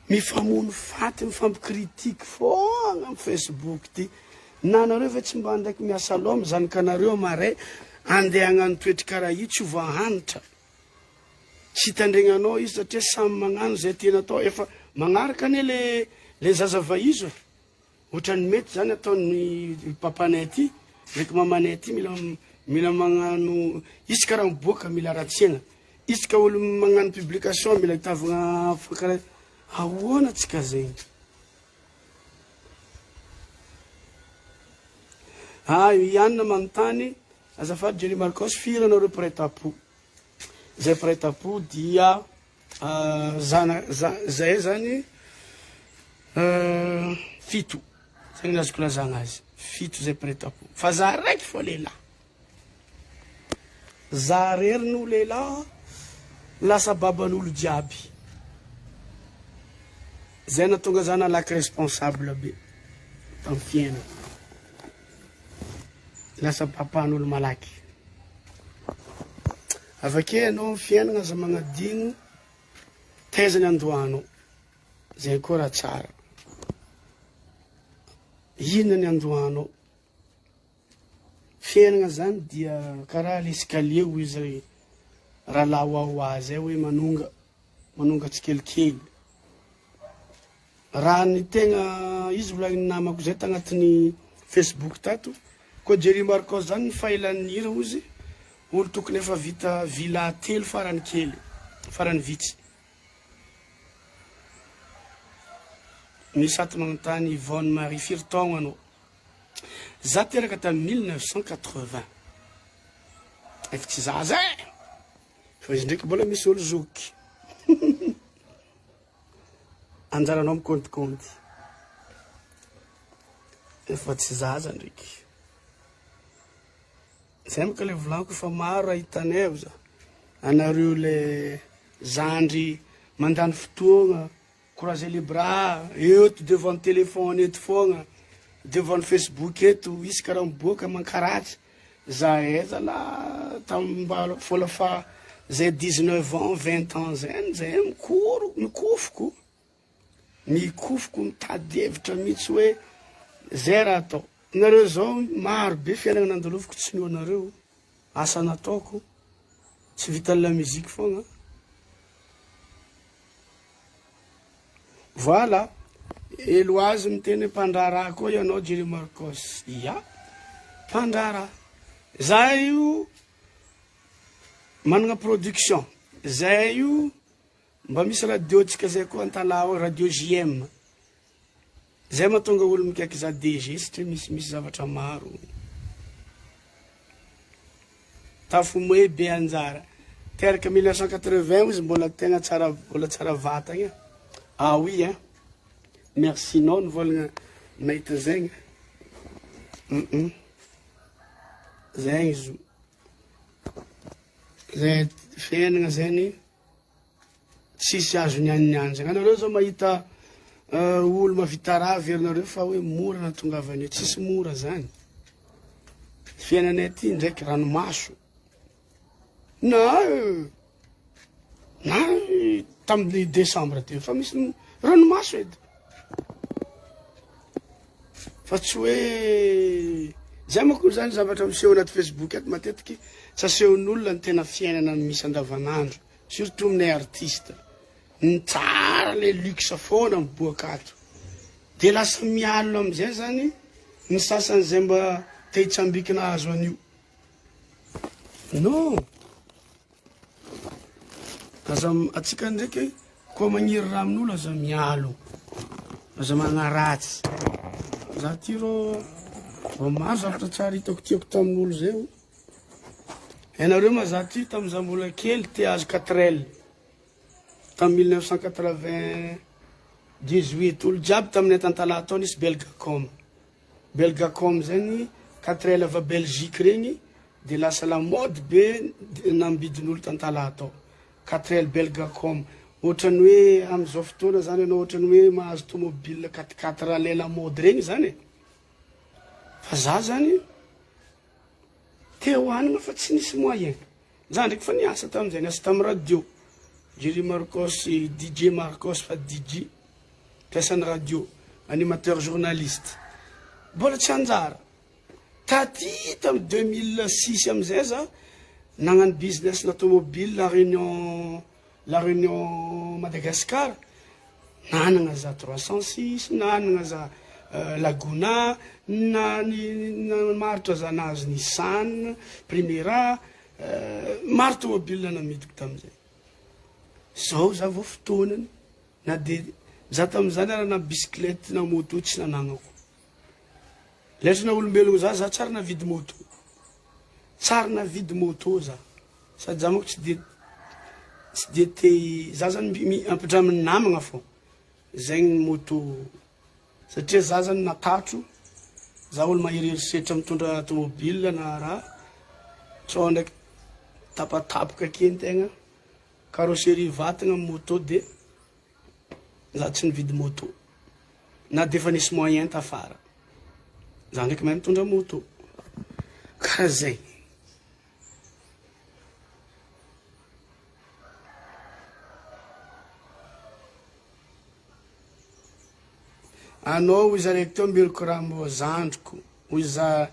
mifamono faty mifampikritique foagna am facebook ty, na nareo ve tsy mba ndraiky miasa loha am zanakanareo amaray andeha hagnano toetry karaha io tsy voahantra, tsy tandregnanao izy satria samy magnano zay tiany atao, efa magnaraka anie le le zaza vaizo e. Ohatran'ny mety zany ataon'ny papanay aty ndraiky mamanay aty mila mila magnano isaka raha miboaka mila ratsiagna isaka olo magnano publication mila hitavagna fankara ahoana tsika zegny ah i Anna manontany azafady Jerry Marcos firy anareo mpiray tampo zay mpiray tampo dia Zana zay zany fito zay ny azoko lazagna azy fito zay mpiray-tampo fa za raiky fô lehilahy za rery no lehilahy lasa baban'olo jiaby zay nahatonga za nalaky responsable be tamy fiainako lasa papan'olo malaky. Avake ianao amin'ny fiainana aza magnadino taiza ny andohanao, zay koa raha tsara. Inona ny andohanao? Fiainana zany dia karaha l'escalier hoy zay rahalahy Wawa zay hoe manonga, manonga tsikelikely. Raha ny tegna izy volagnin'ny namako zay tagnatin'ny Facebook tato, koa Jerry Marcos zany ny fahelan'ny hira ozy olo tokony efa vita villa telo farany kely, farany vitsy. Misy ato magnontany Yvonne Marie firy taogno anao? Za teraka tamin'ny 1980. Efa tsy zaza e! Fa izy ndraiky mbola misy olo zoky. Anjaranao mikaontikonty. Efa tsy zaza ndraiky. Zay moka le volaniko fa maro raha hitanay za. Anareo le zandry mandany fotoagna, croiser les bras, eto devant téléphone eto foagna, devant Facebook eto, isaka raha miboaka mankaratsy. Zahay zala tam mba fola fa zay 19 ans 20 ans zay zay mikoro mikofoko mikofoko mitady hevitra mihitsy hoe zay raha atao nareo zao maro be fiainana nandaloviko tsy noho anareo asa nataoko tsy vitan'ny la musique foagna Voilà, Eloise miteny hoe mpandraharaha koa ianao Jerry Marcos. Ya, mpandraharaha. Za io manana production. Zay io mba misy radio tsika zay koa Antalaha ao, radio JM. Zay mahatonga olo mikaiky za DG satria misy misy zavatra maro. Tafomoe be anjara. Teraka 1980 izy mbola tegna tsara mbola tsara vatagna. Ah oui hein. Merci nao nivolagna nahita zegny. Hum Zegny zo. Zay fiainagna zegny tsisy azo nianianiana zegny. Anareo zao mahita olo mahavita raha averinareo fa hoe mora nahatongavany eo. Tsisy mora zany. Fiainanay aty ndraiky ranomaso. Na na tamin'ny décembre teo fa misy ranomaso edy. Fa tsy hoe zay manko zany zavatra miseho anaty Facebook ato matetiky tsy asehon'olona ny tena fiainana misy andavanandro surtout aminay artiste. Ny tsara le luxe foana miboaka ato. De lasa mialona amizay zany ny sasany zay mba te hitsambikina ahazo an'io. Non! Aza atsika ndraiky koa magniry raha amin'olo aza mialo, aza magnaratsy. Za ty rô vao maro zavatra tsara hitako tiako tamin'olo zay o. Hainareo ma za ty tamy za mbola kely te hahazo 4L tamy 1998 olo jiaby taminay tantalahy tao nisy Belgacom. Belgacom zegny 4L avy à Belgique regny de lasa la mode be nambidin'olo tantalahy tao. 4L Belgacom ohatrany hoe amizao fotoana zany anao ohatrany hoe mahazo tomobile quatre quatre le la mode regny zany e. Fa za zany te hoanina fa tsy nisy moyen. Za ndraiky fa niasa tamizay, niasa tamy radio. Jerry Marcos, DJ Marcos fa DJ. Mpiasan'ny radio, animateur journaliste. Mbola tsy anjara. Taty tamin'ny 2006 amizay za nagnano business na tomobile la Réunion la Réunion Madagascar. Nanagna za 306, nanagna za Laguna, na ny namaritra za nahazo Nissan, Primera, maro tomobile namidiko tamizay. Zao za vao fotoanany. Na dia za tamin'izany ara na bicyclette na moto tsy nanagnako. Letra na olombelogno za, za tsary navidy moto. Tsary navidy moto za. Sady za manko tsy de tsy de te za zany ampidramin'ny namagna fô. Zegny ny moto satria za zany natatro, za olo mahery herisetra mitondra tomobile na raha, sao ndraiky tapatapoka ake antegna. Carrosserie vatagna ny moto de za tsy nividy moto na de efa nisy moyen tafara za ndraiky mahay mitondra moto karaha zay. Anao hoy za raiky teo mbeloko raha mbô zandriko hoy za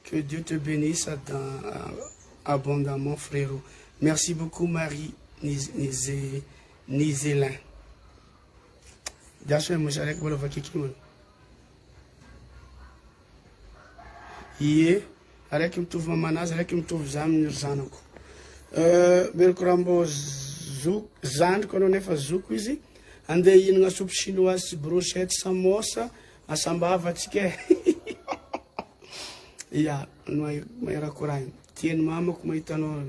Que Dieu te benisse abondamment frerot. Merci beaucoup Marie Nizelin. Diaso hoe misy araiky mbola vakiky io. Ie, araiky mitovy mamanazy, araiky mitovy za amin'ny ry zanako. Euh, Beriko Rambo zoko, zandriko anao nefa zoko izy. Andeha hihinagna soupe chinoise sy brochette samosa asambava atsika e. Ya, mahay raha koragny. Tian'ny mamako mahita anao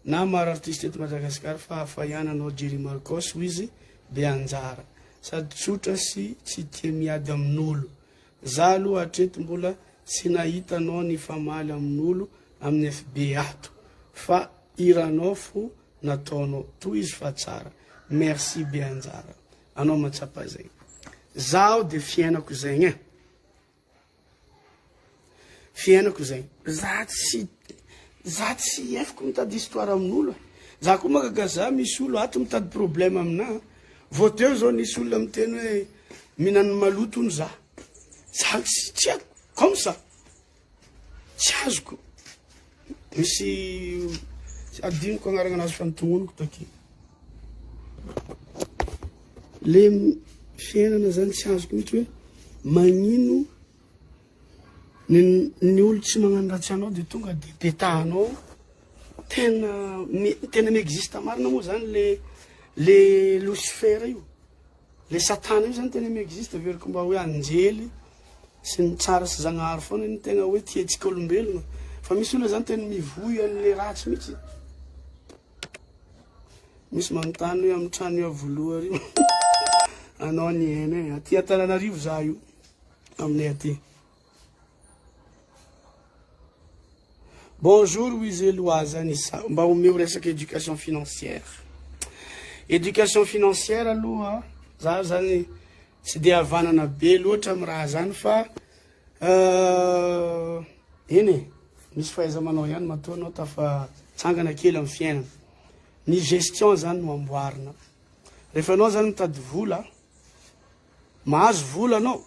na maro artiste eto Madagascar fa hafa ihany anao Jerry Marcos hoy izy be anjara. Sady tsotra sy tsy tia miady amin'olo. Za aloha hatreto mbola tsy nahita anao nifamaly amin'olo amin'ny FB ato fa hiranao fo nataonao. Tohizo fa tsara. Merci be anjara. Anao mahatsapa zegny. Zaho de fiainako zegny e. Fiainako zay. Za tsy za tsy efiko mitady histoire amin'olo e. Za koa mahagaga za misy olo ato mitady problème aminà. Vao teo zao nisy olona miteny hoe mihinan'ny maloto hono za. Za tsy tsy haiko comme ça. Tsy azoko. Misy tsy adinoko agnarana anazy fa notognoniko taty. Le fiainana zany tsy azoko mihitsy hoe magnino ny ny olo tsy magnano ratsy anao de tonga de petahanao. Tena tena mi-existe marina moa zany le le Lucifer io. Le satana io zany tena mi-existe averiko mba hoe anjely sy ny tsara sy zagnahary foana ny tegna hoe tia antsika olombelogna fa misy olona zany tena mivoy an'le ratsy mihitsy. Misy manontany hoe amin'ny trano Iavoloha ary anao niaina e. Aty Antananarivo za io aminay aty. Bonjour Wizeloaza Nissa, mba omeo resaka éducation financière. Éducation financière aloha, za zany tsy de havanana be loatra amy raha zany fa eny e, misy fahaiza-manao ihany matoa anao tafa tsangana kely amy fiainana. Ny gestion zany no amboarina. Rehefa anao zany mitady vola, mahazo vola anao,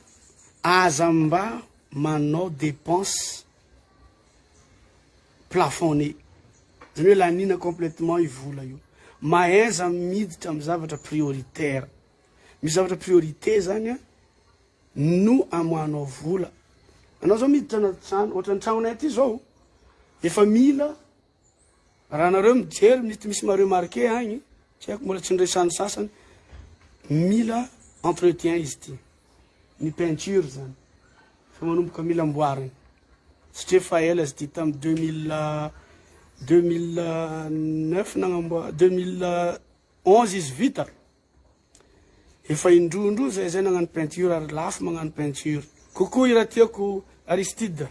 aza mba manao dépense plafonné. Zany hoe lanina complètement io vola io. Mahaiza miditra amy zavatra prioritaire. Misy zavatra priorité zany a no amoahanao vola. Anao zao miditra anaty trano, ohatran'ny tragnonay aty zao, efa mila raha nareo mijery mety misy ma-remarquer agny, tsy haiko mbola tsy niresahan'ny sasany, mila entretien izy ty. Ny peinture zany fa manomboka mila amboarina satria efa ela izy ty tamy 2000 2009 nagnamboa 2011 izy vita. Efa indroindroa zay zay nagnano peinture ary lafo magnano peinture. Coucou i raha tiako Aristide.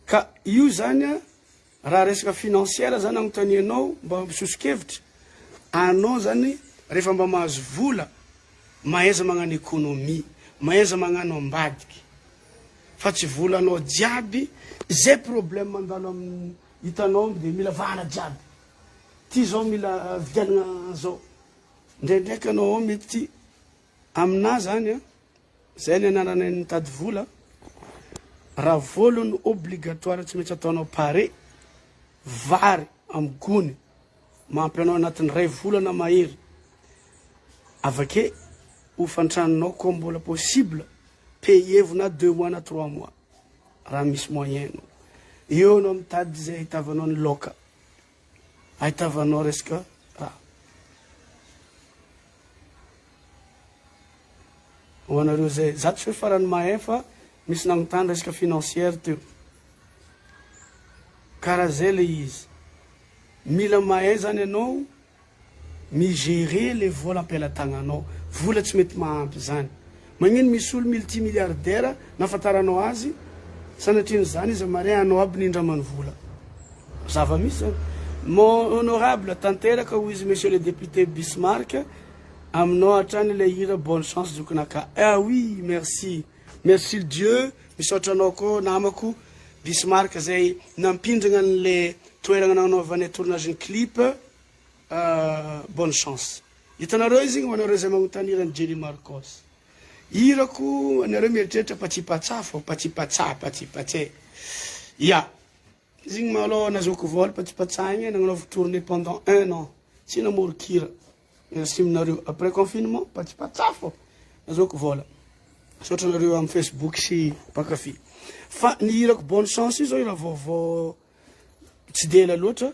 Ka io zany a raha resaka financière zany agnontanianao mba misoso-kevitra anao zany rehefa mba mahazo vola mahaiza magnano économie, mahaiza magnano ambadiky fa tsy volanao jiaby zay problème mandalo amin'ny hitanao de mila vahana jiaby. Ty zao mila vidianana zao. Ndraindraiky anao ao mety aminah zany a, zay ny anaranay nitady vola, raha voalohany obligatoire tsy maintsy ataonao pare vary amy gony mahampy anao anatin'ny ray volana mahery, avake hofan-tranonao koa mbola possible payevo na deux mois na trois mois raha misy moyen anao, eo anao mitady zay ahitavanao ny laoka. Ahitavanao resaka raha. Ho anareo zay, za tsy hoe farany mahay fa misy nagnontany resaka financière teo. Karaha zay le izy. Mila mahay zany ianao Mi-gerer le vola am-pelatagnanao. Vola tsy mety mahampy zany. Magnino misy olo multi-milliardaire nafantaranao azy, sanatrian'izany izy marin anao aby nindramany vola. Zava-misy zany. Mon honorable, tanteraka hoy izy monsieur le député Bismarck, aminao hatrany ilay hira bonne chance zokinakahy. Ah oui, merci. Merci Dieu, misaotra anao koa namako Bismarck zay nampindragna an'le toeragna nanaovanay tournage ny clip. Bonne chance. Hitanareo izy igny ho anareo izay magnontany hiran'i Jerry Marcos. Hirako anareo mieritreritra patsipatsa fô, patsipatsa, patsipatse. Ya. Izy igny malôha nazahoako vôla patsipatsa igny nagnanaovako tournée pendant un an. Tsy namoron-kira. Merci aminareo. Après confinement, patsipatsa fô nazahoako vôla. Misaotra anareo amin'ny Facebook sy mpankafy. Fa ny hirako bonne chance io zao hira vaovao tsy de ela loatra.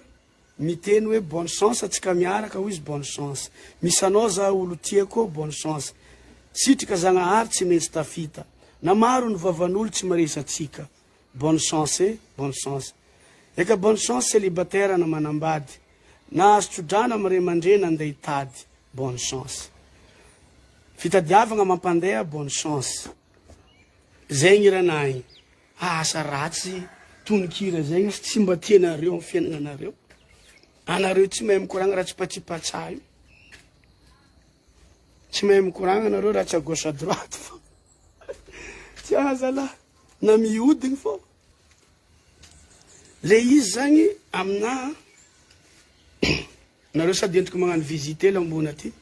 Miteny hoe bonne chance atsika miaraka hoy izy bonne chance misy anao za olo tiako bonne chance sitrika zagnahary tsy maintsy tafita na maro ny vavan'olo tsy maresy atsika bonne chance e bonne chance eka bonne chance celibataire na manambady nahazo tsodrano am ray aman-dreny andeha hitady bonne chance fitadiavagna mampandeha bonne chance zegny hiranah igny. Asa ratsy tononkira zegny sy tsy mba tianareo am fiaignanareo. Anareo tsy mahay mikoragna raha tsy patsipatsa io. Tsy mahay mikoragna anareo raha tsy à gauche à droite fô. Tsy azalahy na mihodigny fô. Le izy zagny aminah nareo sady entiko magnano visite hely ambony aty.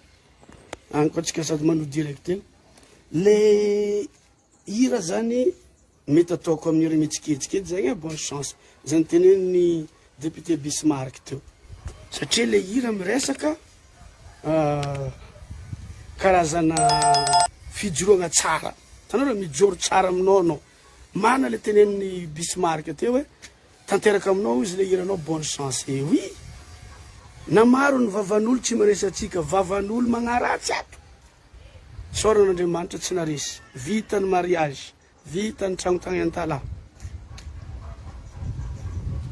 Agny koa tsika sady manao direct eo. Le Hira zany mety ataoko amin'ireo mihetsiketsika eto zany bonne chance zay notenenin'ny député Bismarck teo satria le hira miresaka karazana fijoroagna tsara hitanareo mijoro tsara aminao anao marina le tenenin'ny Bismarck teo hoe tanteraka aminao izy le hiranao bonne chance eh oui na maro ny vavan'olo tsy maresy antsika vavan'olo magnaratsy ato Isaorana Andriamanitra tsy naresy. Vita ny mariage, vita ny tragno tagny Antalaha.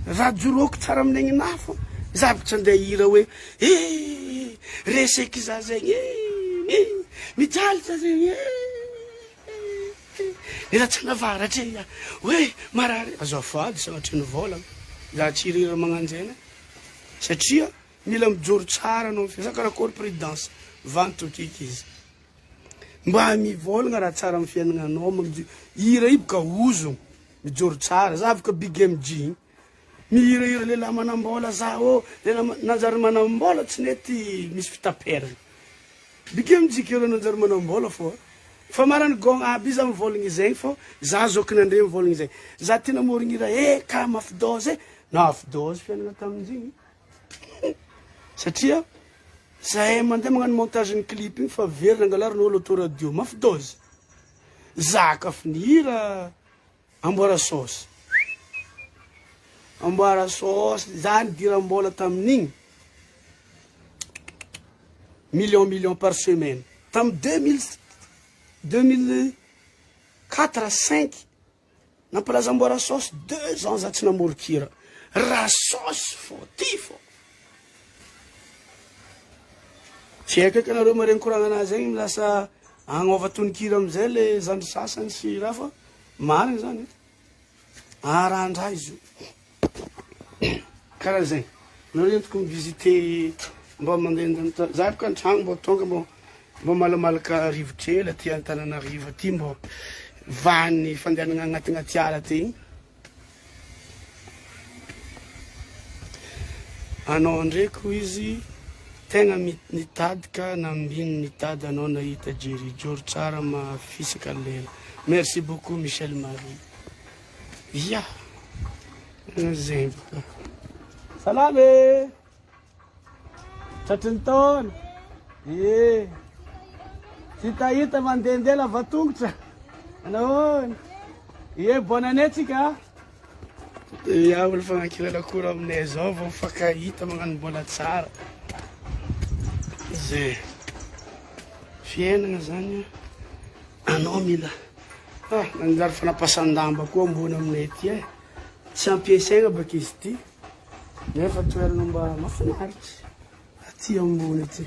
Raha joroako tsara amin'ny aigninahy fô, za aby tsy andeha hihira hoe eh resy eky za zegny eh, mijaly za zegny eh, nilatsana varatra e, hoe marary. Azafady sagnatria ny vôlagna. Za tsy hirahira magnanjena satria mila mijoro tsara anao am fiainana. Za karakory prudence vantokiky izy. Mba mivolagna raha tsara am fiainagnanao mamjo hira io boka ozogno mijoro tsara. Za afaka big MJ igny mihirahira lehilahy manambola za ô lehilahy nanjary manambola tsy nety misy fitaperana. Big MJ keo nanjary manambola fô fa marany gong aby izy mivolagna izegny fô za zokiny andre mivolagna izegny. Za ty namorogno hira eh ka mafy dôzy eh. Nafy dôzy fiainagna tamin'izigny satria Zahay mandeha magnano montage ny clip igny fa very nangalarin'olo auto radio mafy dose. Za ka fa nihira amboara saosy. Amboara saosy za nidiram-bola tamin'igny million million par semaine tam 2000 2004 5 Nampalaza amboara saosy deux ans za tsy namoron-kira. Raha saosy fô ty fô. Tsy haiko eky anareo maregny koragna anazy zegny lasa agnova tononkira amizay le zandry sasany sy raha fa marigny zany e. Arandraha izy io. Karaha zegny. Nareo entiko mi-visiter mba mandehandeha za boka an-tragno mbô tonga mbô mbô malamalaka rivotra hely aty Antananarivo aty mbô vahan'ny fandehanana agnatignaty ala aty igny. Anao ndraiky hoy izy tegna nitady ka nambiny nitady anao nahita Jerry Joro tsara mafisaka lela. Merci beaucoup Michel Marie. Ya! Zegny boka. Salama e! Tratry ny taona. Ie. Tsy hitahita mandehandeha lava tongotra. Nahoana? Ie, bonne année tsika. Ya, olo fagnankina lakoro aminay zao vao mifankahita magnano mbola tsara. Zay. Fiainana zany anao mila ah nanjary fanapasan-damba koa ambony aminay aty e. Tsy ampiasaina baka izy ity nefa toerana mba mahafinaritra aty ambony aty.